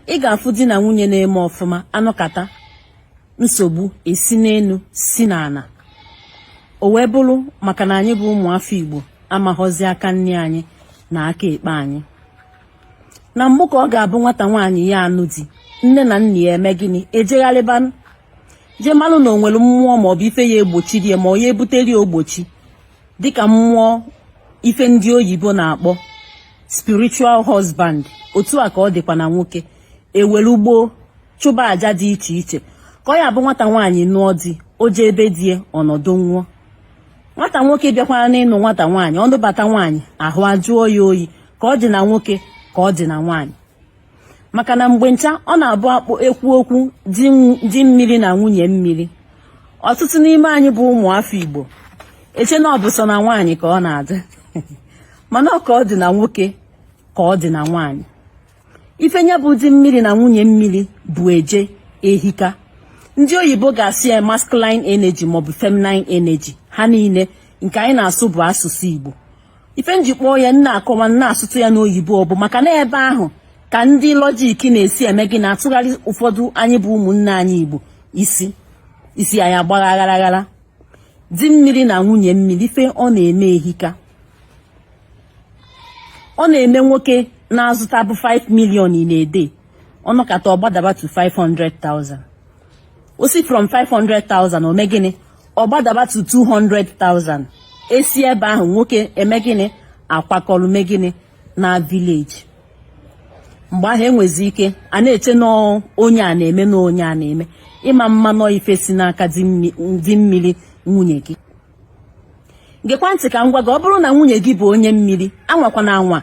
Ị ga-afụ di na nwunye na-eme ọfụma, anọkata nsogbu esi n'elu si n'ala. O wee bụrụ maka na anyị bụ ụmụafọ Igbo amaghọzi aka nni anyị na aka ekpe anyị. Na mbụ ka ọ ga-abụ nwata nwaanyị ya anụ di, nne na nna ya eme gịnị? Ejegharịba jee malụ na o nwere mmụọ maọbụ ife ya egbochiri ya, ma ọ ya ebutere ya ogbochi, dịka mmụọ ife ndị oyibo na-akpọ spiritual husband. Otu a ka ọ dịkwa na nwoke ewelu gboo chụba aja dị iche iche ka ọ ya bụ nwata nwaanyị nụọ di, o jee ebe di ya, ọnọdụ nwụọ. Nwata nwoke bịakwara n'ịnụ nwata nwaanyị, ọ nụbata nwaanyị, ahụ ajụọ ya oyi. Ka ọ dị na nwoke, ka ọ dị na nwaanyị, maka na mgbe ncha ọ na-abụ akpọ ekwu okwu di mmiri na nwunye mmiri, ọtụtụ n'ime anyị bụ ụmụafọ Igbo eche na ọ bụ sọ na nwaanyị ka ọ na-adị, mana ọ ka ọ dị na nwoke ka ọ dị na nwaanyị. Ife nya bụ di mmiri na nwunye mmiri bụ eje ehika. Ndị oyibo ga-asị ya masculine energy maọbụ feminine energy. Ha niile nke anyị na-asụ bụ asụsụ Igbo. Ife m ji kpọọ ya nna akọwa nna asụtụ ya n'oyibo ọ bụ maka na ebe ahụ ka ndị logic na-esi eme gị na-atụgharị ụfọdụ anyị bụ ụmụnne anyị Igbo isi isi anyị agbagha aghara aghara. Di mmiri na nwunye mmiri, ife ọ na-eme ehika. Ọ na-eme nwoke na-azụtabụ 5 million in a day, ọ nọkata ọgbadaba to 500,000. O si from 500,000, o mee gịnị? Ọ gbadaba to 200,000. Esi ebe ahụ nwoke eme gịnị? Akwakọrọ mee gịnị? Na village. Mgbe ahụ enwezi ike a na-eche na onye a na-eme na onye a na-eme ịma mma nọ ife si n'aka di mmiri nwunye gị. Gekwa ntị ka m gwa gị, ọ bụrụ na nwunye gị bụ onye mmiri, anwakwana anwa.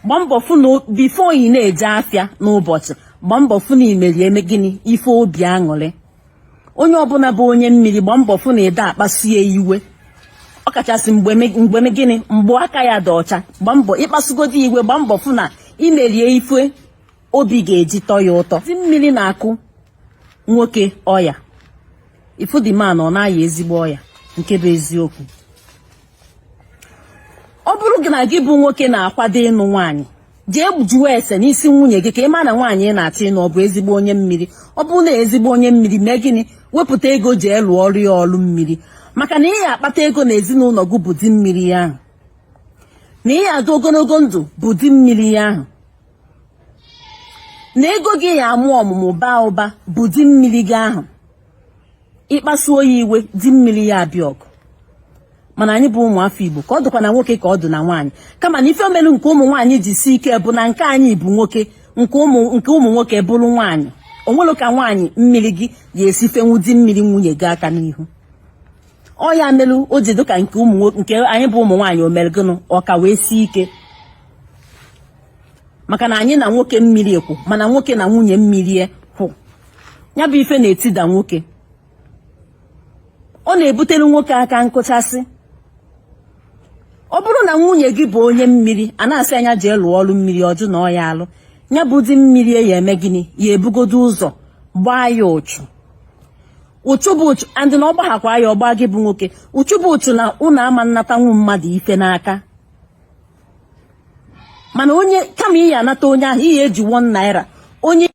Gbaa mbọ fụ na before ị na-eje afịa n'ụbọchị, gbaa mbọ fụ na imeri eme gịnị? Ife obi aṅụrị. Onye ọbụla bụ onye mmiri, gbaa mbọ fụ na ịda akpasu ya iwe, ọkachasị mgbe mgbe gịnị? Mgbe aka ya dị ọcha. Gbaa mbọ ịkpasugodi iwe, gbaa mbọ fụ na imerie ife obi ga-eji tọ ya ụtọ. Di mmiri na-akụ nwoke ọya, ifu the man ọ na-aya ezigbo ọya. Nke bụ eziokwu, ọ bụrụ gị na gị bụ nwoke na-akwado ịnụ nwaanyị, jee jụọ ese n'isi nwunye gị ka ị ma na nwaanyị ị na-achọ ịnụ ọ bụ ezigbo onye mmiri. Ọ bụrụ na ezigbo onye mmiri, mee gịnị? Wepụta ego jee lụọ ọrụ ya ọrụ mmiri, maka na ị ya akpata ego na ezinụlọ gị bụ di mmiri ya ahụ, na ị ya adị ogologo ndụ bụ di mmiri ya ahụ, na ego gị ya amụ ọmụmụ baa ụba bụ di mmiri gị ahụ. Ịkpasuo ya iwe, di mmiri ya abịa ọgụ. Mana anyị bụ ụmụafọ Igbo, ka ọ dịkwa na nwoke ka ọ dị na nwaanyị, kama na ife omelu nke ụmụ nwaanyị ji si ike bụ na nke anyị bụ nwoke, nke ụmụ nwoke bụrụ nwaanyị. Onwere ka nwaanyị mmiri gị ya esi fenwu di mmiri nwunye gị aka n'ihu. Ọ ya melu o ji dịka nke ụmụ nke anyị bụ ụmụ nwaanyị omere gịnụ ọka wee sie ike, maka na anyị na nwoke mmiri ekwu, mana nwoke na nwunye mmiri kwụ ya bụ ife na-etida nwoke. Ọ na-ebutere nwoke aka nkụchasị. Ọ bụrụ na nwunye gị bụ onye mmiri, a na-asị anya jee lụọ ọrụ mmiri, ọjụ na ọ ya alụ ya bụ di mmiri ya eme gịnị? Ya ebugodo ụzọ gbaa ya ụchụ. Ụchụ bụ ụchụ, and na ọ gbaghakwa ya, ọgba gị bụ nwoke. Ụchụ bụ ụchụ na ụnụ ama nnatanwu mmadụ ife n'aka, mana onye kama ị ya anata onye ahụ, ihe eji 1 naira onye